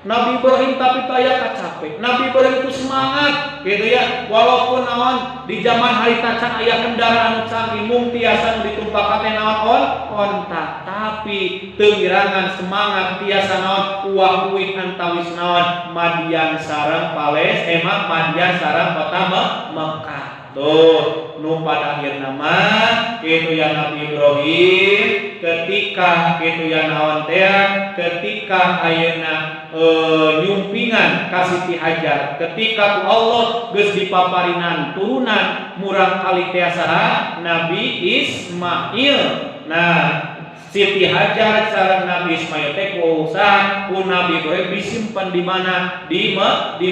Nabi Ibrahim tapi taya kacape. Nabi Ibrahim itu semangat gitu ya. Walaupun naon di zaman harita can aya kendaraan anu canggih mung tiasa nu ditumpakan teh naon onta, tapi teu ngirangan semangat tiasa naon uah uih antawis naon Madian sareng Palestina, Madian sareng kota Mekah. Tuh, nu pada akhirna mah kitu ya Nabi Ibrahim ketika kitu ya naon teh ketika ayeuna nyumpingan ka Siti Hajar, ketika ku Allah geus dipaparinan turunan murang kali teh saha Nabi Ismail. Nah, Siti Hajar sareng Nabi Ismail teh ku usaha ku Nabi Ibrahim disimpan di mana? Di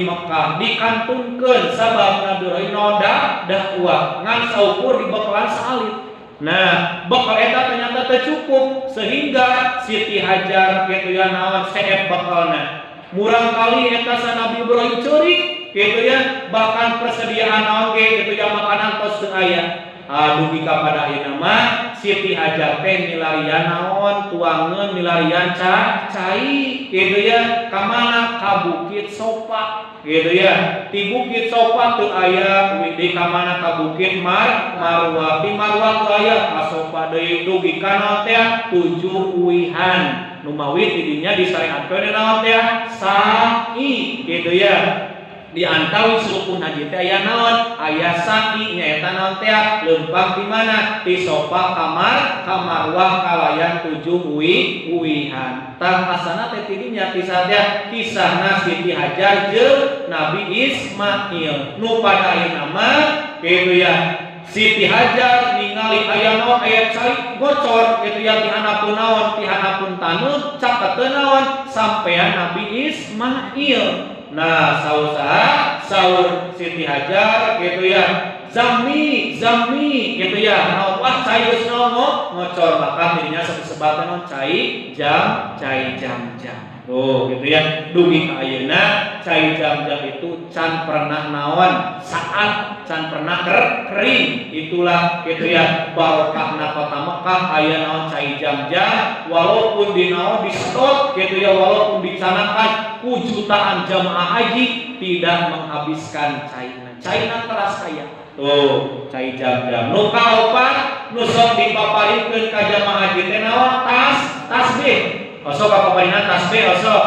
Mekah, dikantunkeun sabab Nabi Ibrahim noda dakwah ngan saukur dibekalan saalit. Nah, bekal eta ternyata teu cukup sehingga Siti Hajar kitu ya naon seep bekalna. Murang kali eta sa Nabi Ibrahim ceurik kitu ya, bahkan persediaan naon ge kitu ya makanan tos teu aya. Dugi ka pada ayeuna mah Siti Hajar teh milarian naon tuangeun milarian cai kitu ya ka mana? Ka Bukit Sofa gitu ya. Di Bukit Sofa teu aya di ka mana? Ka Bukit Marwah. Di Marwah teu aya ka Sofa deui dugi ka naon teh 7 uihan nu mawi ti dinya disareatkeun naon teh sa'i gitu ya. Di antawis rukun haji teh aya naon? Aya sa'i nyaeta naon teh leumpang di mana? Di Sofa ka Marwah kalayan 7 uihan. Tah asana teh tidinya kisah teh kisahna Siti Hajar jeung Nabi Ismail. Nu pada ayeuna mah kitu ya. Siti Hajar ningali aya naon aya cai gocor kitu ya ti hanapun naon ti hanapun taneuh caketeun naon sampean Nabi Ismail. Nah saur saha? Saur Siti Hajar gitu ya. Zami, zami gitu ya. Nah, wah cai geus ngocor maka dirinya sebab naon cai jam, cai jam-jam. Tuh gitu ya. Dugi ka ayeuna cai jam-jam itu can pernah naon saat can pernah kering. Itulah gitu ya barokahna kota Mekah aya naon cai jam-jam walaupun di naon di stop gitu ya walaupun dicanakan ku jutaan jamaah haji tidak menghabiskan caina. Caina teras kaya. Tuh cai jam-jam. Nu kaopat nu sok dipaparikeun ka jamaah haji teh naon tas tasbih. Osok kapaparina tasbih osok.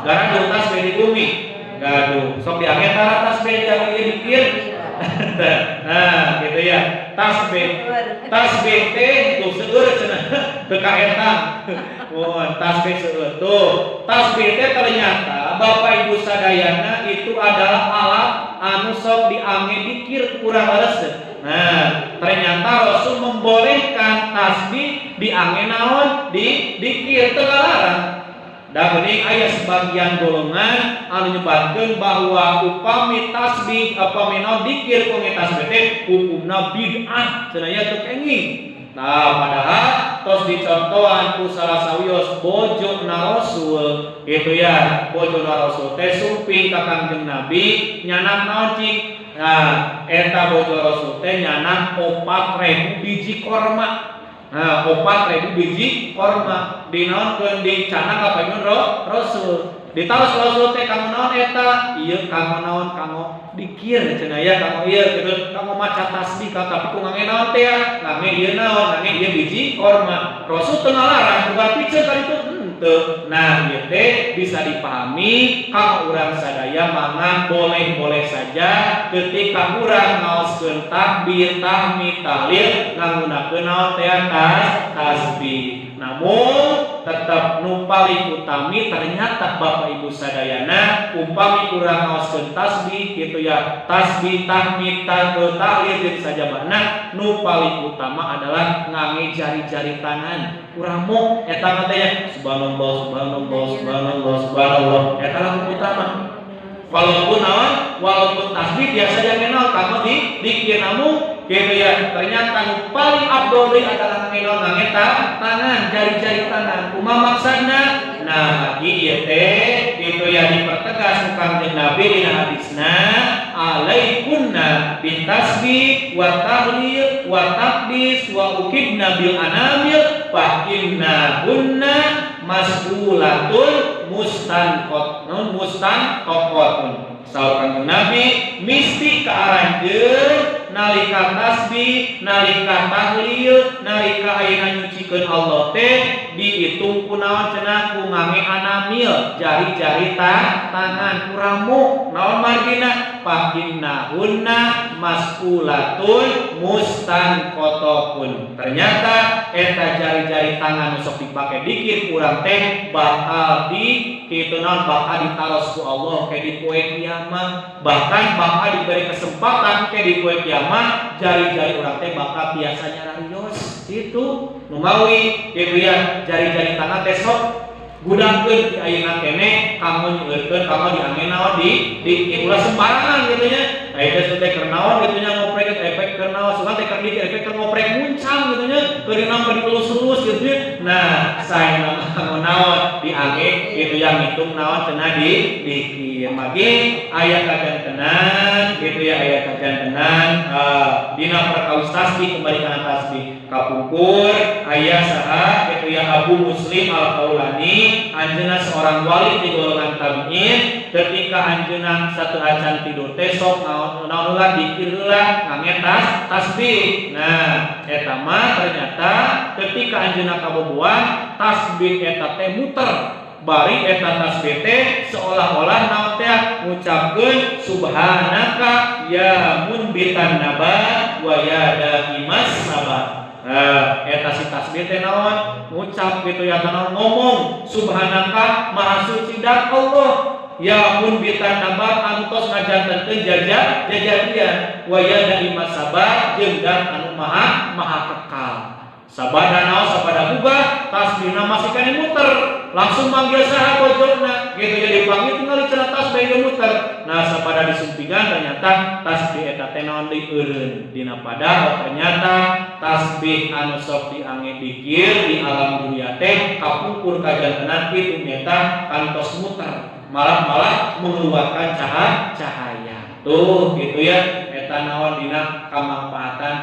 Gaduh tasbih di bumi. Gaduh. Sok diangge tara tasbih diangge dikir. Nah, gitu ya. Tasbih. Tasbih teh tuh seueur cenah. Teu kaetang. Mun tasbih seueur tuh. Tasbih teh ternyata Bapak Ibu sadayana itu adalah alat anu sok diangge dikir kurang leres. Nah, ternyata Rasul membolehkan tasbih diangge naon di dikir teu larang. Da geuning aya sebagian golongan anu nyebatkeun bahwa upami tasbih upami naon dikir ku tasbih teh hukumna bid'ah cenah nya teu kenging. Nah, padahal tos dicontohan ku salah sawios bojona Rasul gitu ya. Bojona Rasul teh sumping ka Kangjeng Nabi nyanak naon cing. Nah, eta bojo Rasul teh nyanak 4.000 biji korma. Nah, 4.000 biji korma dinaonkeun dicanak ka payun Rasul. Ditaros Rasul teh kanggo naon eta? Ieu kanggo naon kanggo dikir cenah ya kanggo ieu kitu kanggo maca tasbih tapi ku ngange naon teh ya? Ngange ieu naon? Ngange ieu biji korma. Rasul teu ngalarang bukan piceun ka ditu henteu. Nah, ieu teh bisa dipahami kanggo urang sadaya mangga boleh-boleh saja ketika urang ngaoskeun takbir, tahmid, tahlil nganggunakeun naon teh tasbih. Namun tetap nu paling utami ternyata Bapak Ibu sadayana upami urang ngaoskeun tasbih gitu ya tasbih tahmid tahlil jeung sajabana nu paling utama adalah ngange jari-jari tangan urang muk eta teh ya subhanallah subhanallah subhanallah subhanallah eta lah utama walaupun naon walaupun tasbih biasa jangan naon kamu di dikir namun gitu ya ternyata nu paling afdol deui adalah ngange naon ngange tangan jari-jari tangan kumaha maksudna nah bagi ieu teh itu ya dipertegas ku Kangjeng Nabi dina hadisna alaikunna bitasbih wa tahlil wa taqdis wa ukibna bil anamil fa innahunna mas'ulatun mustanqot non mustantaqotun. Saur Kangjeng Nabi misti ka aranjeun nalika tasbih nalika tahlil nalika ayeuna nyucikeun Allah teh dihitung ku naon cenah ku ngange anamil jari-jari tangan kuramu naon margina fa innahunna mas'ulatun mustanqotun. Ternyata eta jari-jari tangan nu sok dipake dikir urang teh bakal di kitu naon bakal ditaros ku Allah ke di poe kiamat bahkan bakal diberi kesempatan ke di poe kiamat jari-jari urang teh bakal biasa nyararios itu numawi kitu ya jari-jari tangan teh sok gudangkeun di ayeuna keneh kanggo nyeueurkeun kanggo diangge naon di ulah sembarangan gitu nya aya teh teh keur naon gitu nya ngoprek efek keur naon sugan teh keur dikir efek keur ngoprek muncang gitu nya keur naon keur dielus-elus gitu nya. Nah saena kanggo naon diangge gitu ya ngitung naon cenah di dikir magi aya kajantenan gitu ya aya kajantenan dina perkawis tasbih kembali kana tasbih kapungkur aya saha gitu ya Abu Muslim Al-Qaulani anjeunna seorang wali di golongan tabi'in ketika anjeunna satu acan tidur teh sok naon heula dikir heula ngange tasbih. Nah eta mah ternyata ketika anjeunna kaboboan tasbih eta teh muter bari eta tasbih teh seolah-olah naon teh ngucapkeun subhanaka ya munbitan nabat wa ya daimas sabat. Nah, eta si tasbih teh naon ngucap gitu ya naon ngomong subhanaka maha suci dan Allah ya munbitan nabat anu tos ngajantenkeun jajadian wa ya daimas sabat jeung dan anu maha maha kekal. Sabada naon sabada bubar tasbihna masih kene muter Langsung manggil saha bojona gitu jadi panggil tinggal cenah tasbih ge muter. Nah sapada disumpingan ternyata tasbih eta teh naon deui eureun dina pada ternyata tasbih anu sok diange dikir di alam dunia teh kapungkur kajantenan kitu nyata kantos muter malah-malah mengeluarkan cahaya. Tuh gitu ya eta naon dina kamanfaatan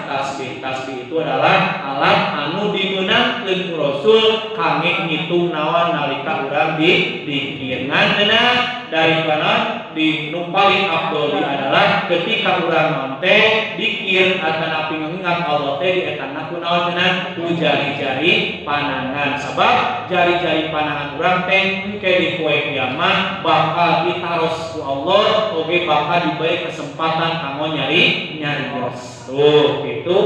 tasbih. Tasbih itu adalah alat anu dimeunangkeun ku Rasul kangge ngitung naon nalika urang dikir. Ngan cenah daripada di nu paling afdol adalah ketika urang naon teh dikir atanapi ngingat Allah teh dietana ku naon cenah ku jari-jari panangan. Sabab jari-jari panangan urang teh engke di poe kiamat bakal ditaros ku Allah oge bakal diberi kesempatan kanggo nyari nyarios. Tuh gitu.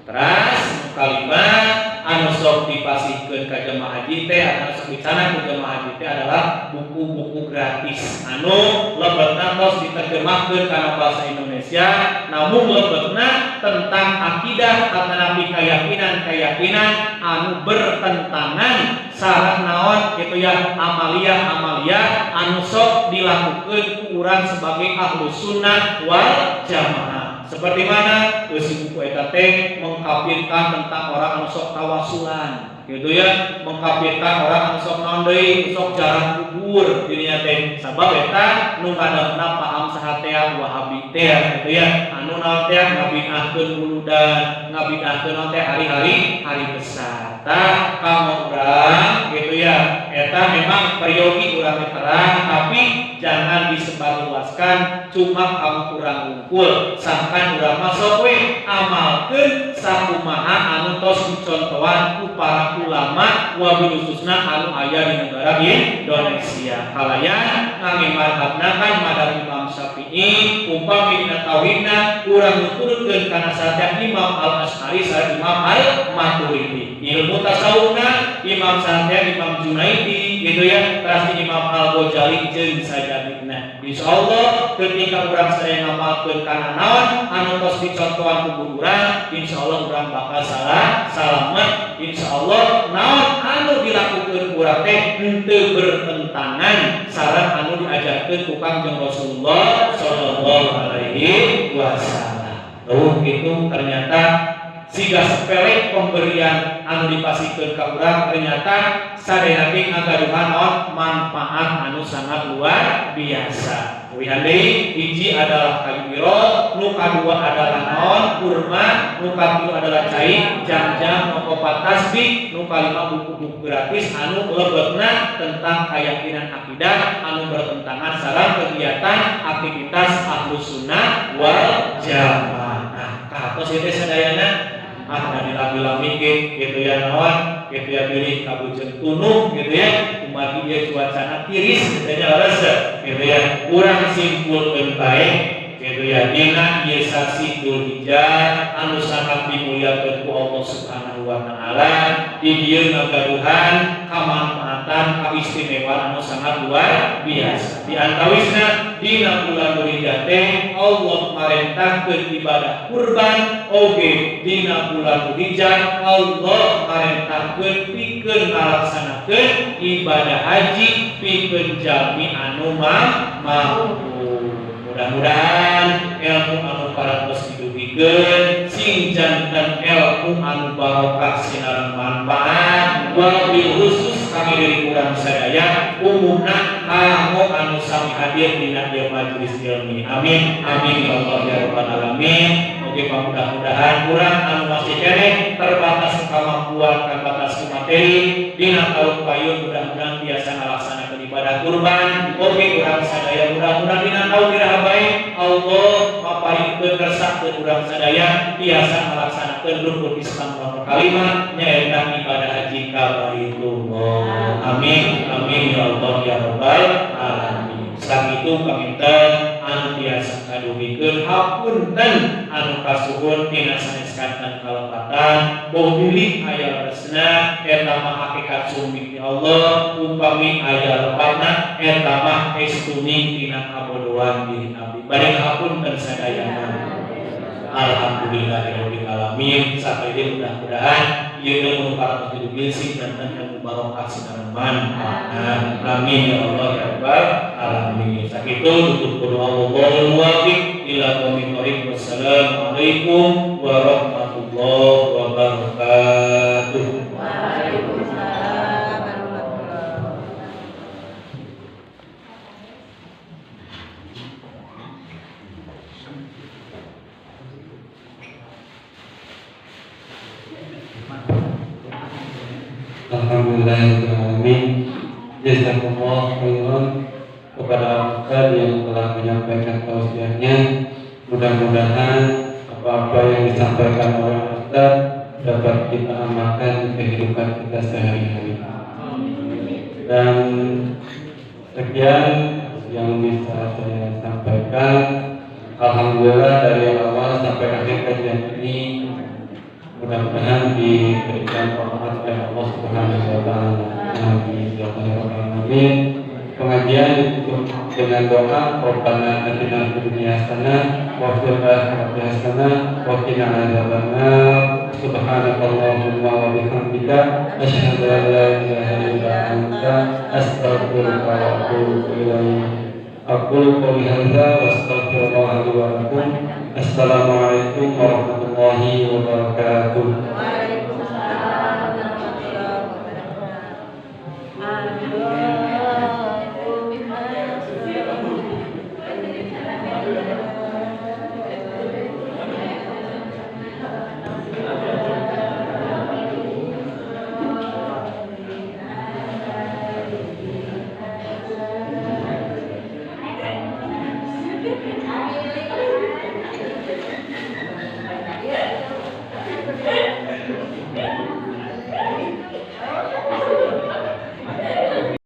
Terus kalimat anu sok dipasihkeun ka jemaah haji teh anu sok dicanang ku jemaah haji teh adalah buku-buku gratis anu lebetna tos diterjemahkeun kana bahasa Indonesia namun lebetna tentang akidah atanapi keyakinan-keyakinan anu bertentangan sareng naon gitu ya amalia-amalia anu sok dilakukeun ku urang sebagai ahlus sunnah wal jamaah. Seperti mana eusi buku eta teh mengkafirkan tentang orang anu sok tawasulan gitu ya, mengkafirkan orang anu sok naon deui, sok jarang kubur dirinya teh. Sabab eta nu ngadepna paham saha teh Wahabi teh gitu ya, anu naon teh ngabidahkeun muludan, ngabidahkeun naon teh hari-hari hari besar. Tah kamu urang gitu ya, eta memang peryogi urang terang tapi jangan disebarluaskan cuma kamu kurang ngumpul sangkan urang masuk we amalkeun sakumaha anu tos dicontohan ku para ulama wabil khususna anu aya di negara Indonesia. Kalayan ngangge madhabna kan madhab Imam Syafi'i umpami dina tauhidna urang nuturkeun kana satya Imam Al-Asy'ari sareng Imam Al-Maturidi. Ilmu tasawufna Imam Satya Imam Junaidi gitu ya, terus Imam Al-Ghazali jeung sajabina. Insyaallah ketika urang sadaya ngamalkeun kana naon anu tos dicontohan ku urang, insyaallah urang bakal salamet. Insyaallah naon anu dilakukeun urang teh henteu bertentangan sareng anu diajarkeun ku Kangjeng Rasulullah sallallahu alaihi wasallam. Tuh gitu ternyata siga sepele pemberian anu dipasihkeun ka urang ternyata sadayana ge ngagaduhan naon manfaat anu sangat luar biasa. Wihan deui hiji adalah kayu irot, nu kadua adalah naon kurma, nu katilu adalah cai jam-jam, nu kaopat tasbih, nu kalima buku-buku gratis anu lebetna tentang keyakinan akidah anu bertentangan sareng kegiatan aktivitas ahlus sunnah wal jamaah. Katos ieu teh sadayana ah dari lami-lami gitu ya naon gitu ya pilih kabujeng tunuh gitu ya kumargi ieu cuacana tiris gitu nya leres gitu ya urang simpulkeun bae gitu ya dina ieu sasi Dzulhijjah anu sangat dimuliakeun ku Allah Subhanahu wa taala di dieu ngagaduhan kamanfaatan kaistimewaan anu sangat luar biasa. Di antawisna dina bulan Dzulhijjah teh Allah marentahkeun ibadah kurban oge dina bulan Dzulhijjah Allah marentahkeun pikeun ngalaksanakeun ibadah haji pikeun jalmi anu mampu. Mudah-mudahan ilmu anu parantos didugikeun sing janten ilmu anu barokah sinareng manfaat wabil khusus kami diri urang sadaya umumna kanggo anu sami hadir dina ieu majelis ilmi. Amin amin ya Allah ya rabbal alamin. Oke mudah-mudahan urang anu masih keneh terbatas kemampuan terbatas materi dina taun payun mudah-mudahan biasa ngalaksanakeun ibadah kurban. Oke urang sadaya mudah-mudahan dina taun iraha bae Allah maparikeun kersakeun urang sadaya biasa ngalaksanakeun rukun Islam nomor kalima nyaeta ibadah haji ka Baitullah. Amin amin ya Allah ya rabbal alamin. Sakitu paminten anu tiasa kadugikeun hapunten anu kasuhun tina sanes kanten kalepatan boh bilih aya leresna eta mah hakikat sumbi ti Allah upami aya lepatna eta mah estuning tina kabodohan diri abdi. Bade hapunten sadayana. Alhamdulillahirabbil alamin. Sampai mudah-mudahan ieu ilmu parantos didugil sing janten ilmu barokah sinareng manfaat. Amin ya Allah ya rabbal alamin. Sakitu tutup doa wallahul muwaffiq ila aqwamit thoriq. Wassalamualaikum warahmatullahi wabarakatuh. Waalaikumsalam warahmatullahi wabarakatuh. Alhamdulillahirabbil alamin. Jazakumullah khairan kepada Ustaz yang telah menyampaikan tausiahnya. Mudah-mudahan apa-apa yang disampaikan oleh Ustaz dapat kita amalkan di kehidupan kita sehari-hari. Dan sekian yang bisa saya sampaikan. Alhamdulillah dari awal sampai akhir kajian ini mudah-mudahan diberikan rahmat oleh Allah Subhanahu wa taala. Amin ya rabbal alamin. Pengajian ditutup dengan doa Rabbana atina fid dunya hasanah wa fil akhirati hasanah wa qina adzabannar. Subhanakallahumma wa bihamdika asyhadu an la ilaha illa anta astaghfiruka wa atubu ilaik. Aqulu qouli hadza wa astaghfirullaha li wa lakum. Assalamualaikum warahmatullahi wabarakatuh.